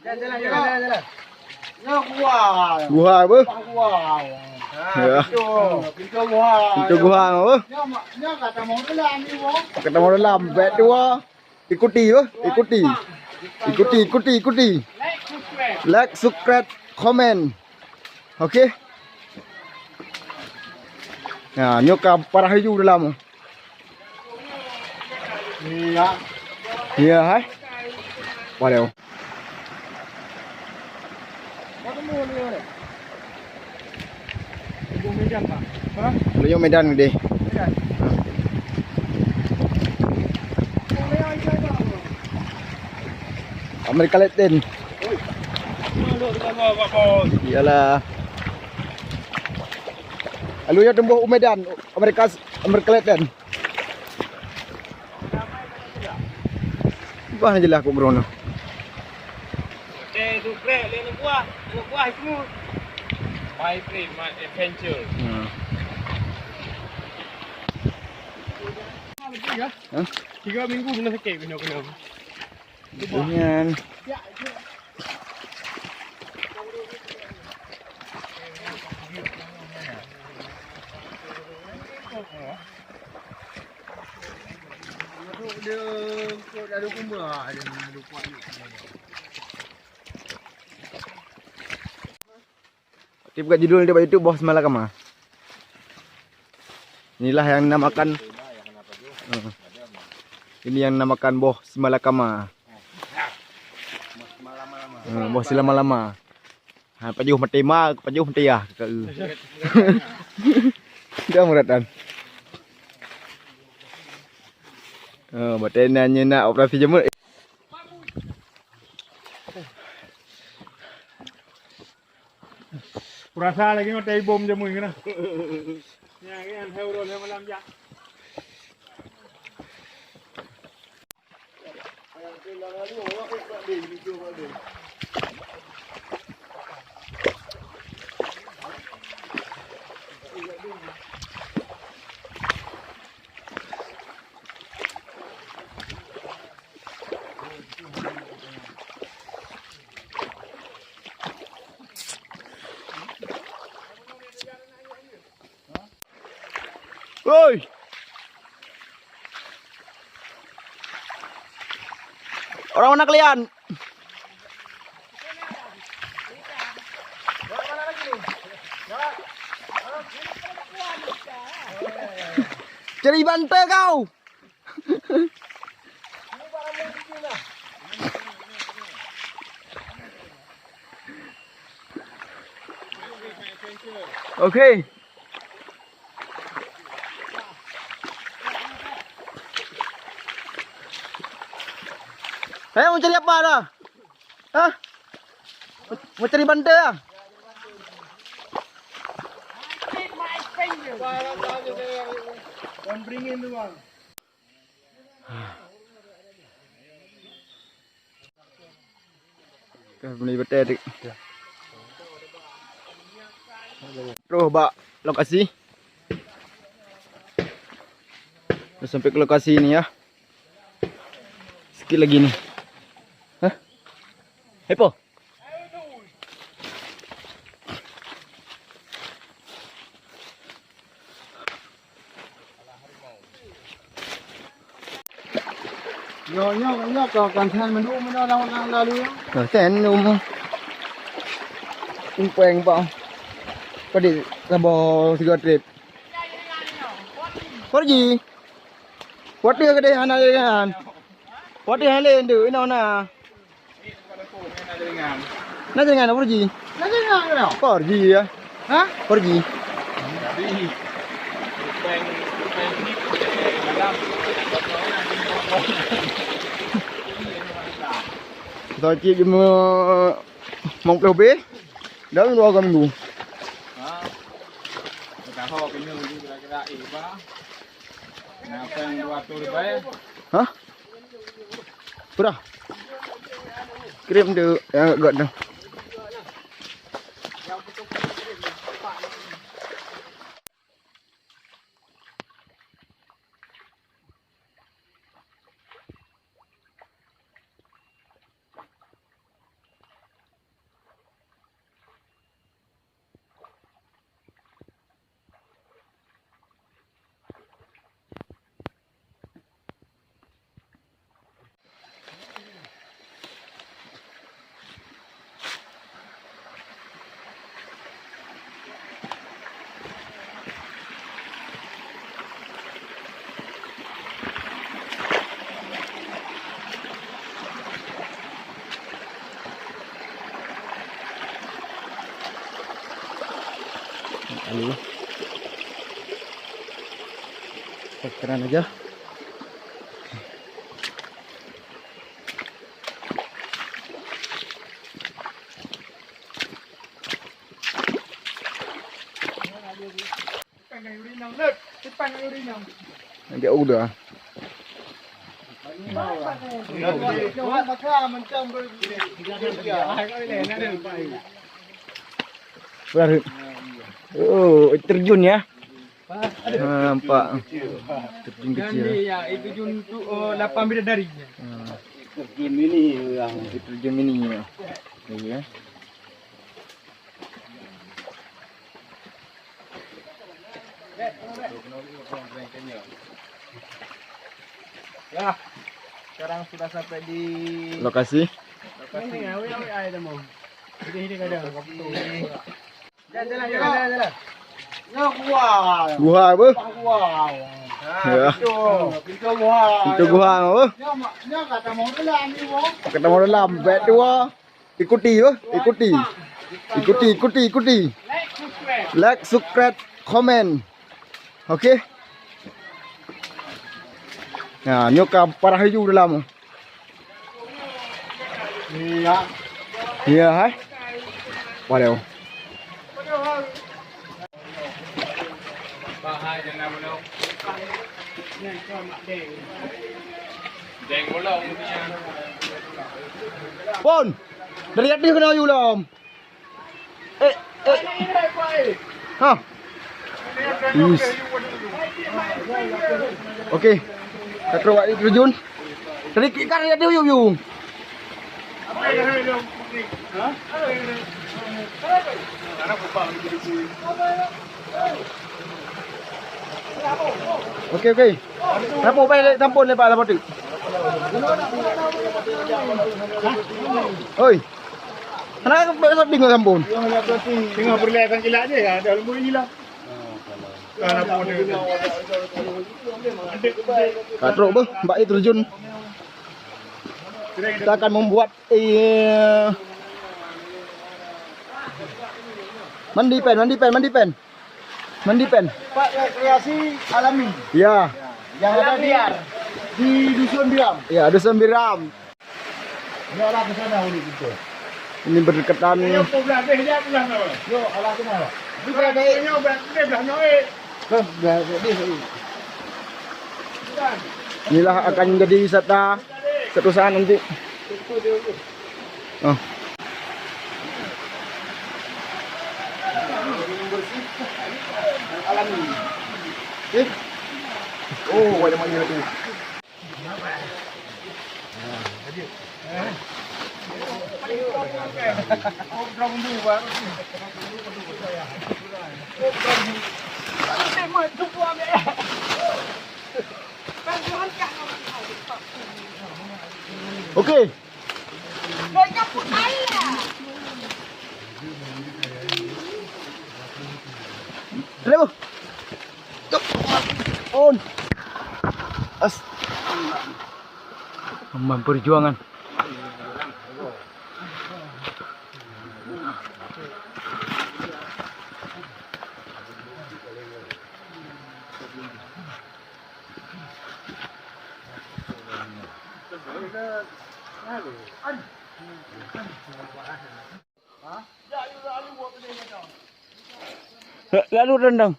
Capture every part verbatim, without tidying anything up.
Jalan, jalan, jalan, jalan. Nyoe gua. Gua apa? Gua. Ya. Pintu, pintu gua. Pintu gua apa? Nyoe, nyoe kata mau dalam ni, gua. Kata mau dalam, bet dua. Ikuti, apa? Ikuti. Ikuti, ikuti, ikuti. Like, subscribe, comment. Oke. Nah, nyoe ka parah laju dalam. Iya. Iya, hai. Waduh. Lu nyoe Medan deh. Amerika Latin. Iyalah. Lalu ya tumbuh u Medan, Amerika, Amerika Latin. Bah na jeulaih kok droeneuh. Teh sukrek lé aneuk buah, aneuk buah itu. My dream, my adventure. Hmm. Hah? Tiga minggu kena sakit, kena, kena. Nyan. Tapi buka judul nanti bak YouTube, Boh Simalakama. Inilah yang dinamakan, eh, ini yang dinamakan Boh Simalakama. Eh, Boh Silama-lama. Ha, pajoh maté ma, pajoh maté yah, ka, eh. Dah muratan. Oh, batena nyeuna operasi jamur. Kurasa lagi nyoe tai bom jamur kena. Nya kan, hai urang, hai malam jak. Woi! Orang mana kalian? Cari bantai kau! Oke. Saya mau cari apa dah? Hah? Mau cari bantai ya? One bring in tu, bang. Ka meuli batèe. Terus bak lokasi. Dah sampai ke lokasi ni ya. Sikit lagi ni. Hah? Hepo. Nyoe, nyoe, nyoe kon, kon sèn mandum nyoe lam, lam lalu nyoe. Kon sèn mandum. Umpeng bang. Padit saboh tiga trip. Pergi. Kuat dia kedai hana dengan. Kuat dia hana tu, ina na. Na jaringan four G? Na jaringan ke tau? Four G ya. Hah? Four G. Jadi, peng, peng ni, eh, malam. Kita cik cuma lima puluh lebih. Dah dua minggu. Ha? Tahu kena kira-kira, eh, bah. Nah, peng dua ratus lebih. Hah? Pura. Kirim tu yang agak tu. Lalu, tekan aja. Agak udah. Baru. Oh, terjun ya. Nampak. Terjun kecil. Ini ya, itu terjun untuk, oh, lapan bidadari. Hmm. Terjun ini ya. Terjun ini ya. Iya. Ya, sekarang sudah sampai di lokasi. Lokasi. Ini, awe, awe, ayo, temu. Ini, ini, ada. Jalan, jalan, jalan, jalan, jalan. Nyoe gua. Gua apa? Gua. Ya. Pintu, pintu gua. Pintu gua apa? Nyoe, nyoe kata mau dalam ni, Bang. Kata mau dalam, baik dua. Ikuti, yo. Ikuti. Ikuti, ikuti, ikuti. Like, subscribe, comment. Oke. Nah, nyoe ka parah laju dalam. Iya. Iya, hai. Waduh. Pon. Dari atas kena yue lom. Eh, eh. Ha. Yes. Oke. Ka trok bak terjun. Dari kiri kan ada yue, yue. Oke, oke. Sampun, baik, sampun lepas, sampun tu. Oi. Kenapa kau buat sabing kau sampun? Tengah berlai sang kilat je, ada lembu hilang. Ka trok beuh, bak air terjun. Kita akan membuat, eh, mandi pen, mandi pen, mandi pen. Mandi pen. Tempat rekreasi alami. Ya. Yang ada di, di Dusun Biram. Ya, Dusun Biram. Ini arah ke sana, ulit itu. Ini berdekatan. Ini pun belah deh, dia belah mana? Yo, arah sana, Pak. Itu belah deh. Ini belah deh, belah nyoe. Kan, belah deh, deh. Inilah akan menjadi wisata satu saat nanti. Oh. Alami. Eh? Oh, ada manja tu. Oke. Aduh. On. As. Memang perjuangan. Lalu rendang.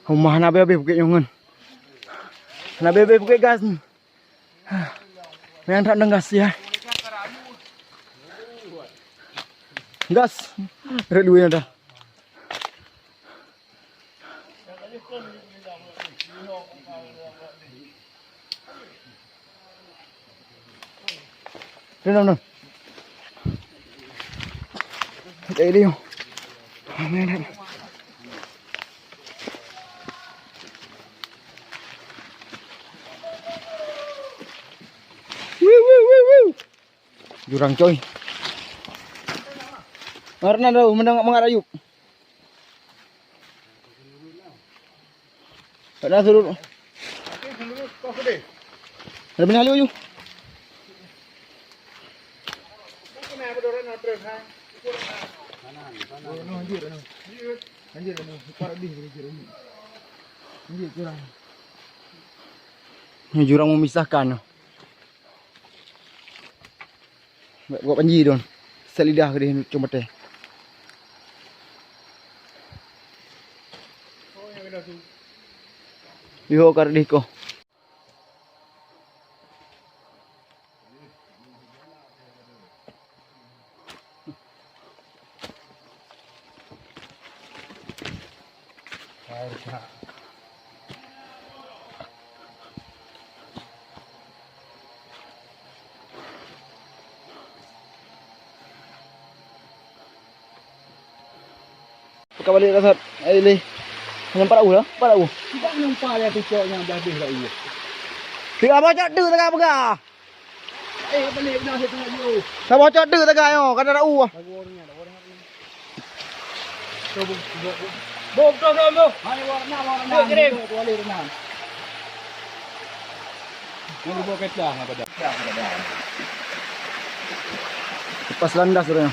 Rumah hana habéh-habéh bukét nyoe ngon. Hana habéh-habéh bukét gas. Memang that rendang gas ya. Gas. Rek duit ada. Dong, dong, dong. Cari dia. Wiu, wiu, wiu, wiu. Jurang coy. Karena dah menang mangat ayub. Tak ada surut. Lebih halu yuk. Ini jurang memisahkan. Buat banji don. Selidah ke dia cuma teh. Yo kardih ko. Peugah balik dah, Sat. Ai leh. Hanya empat ribu lah, empat ribu. Tidak nampak dia tu cok yang dah habis dah iya. Tiga bocok tu tengah peugah. Eh, balik dah saya tengah jauh. Tiga bocok tu tengah yo, kada ribu. Lagu orang ni, lagu orang ni. Tu bu, bu, bu. Bu, betul tu, bu. Hai, warna, warna. Bu, kirim. Bu, bu, warna. Yang dibawa kereta apa dah? Lepas landas tu.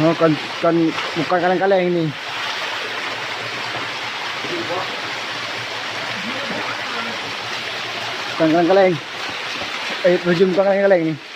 Oh, kan, kan, bukan kaleng-kaleng ini. Bukan kaleng-kaleng. Eh, terjun bukan kaleng-kaleng ini.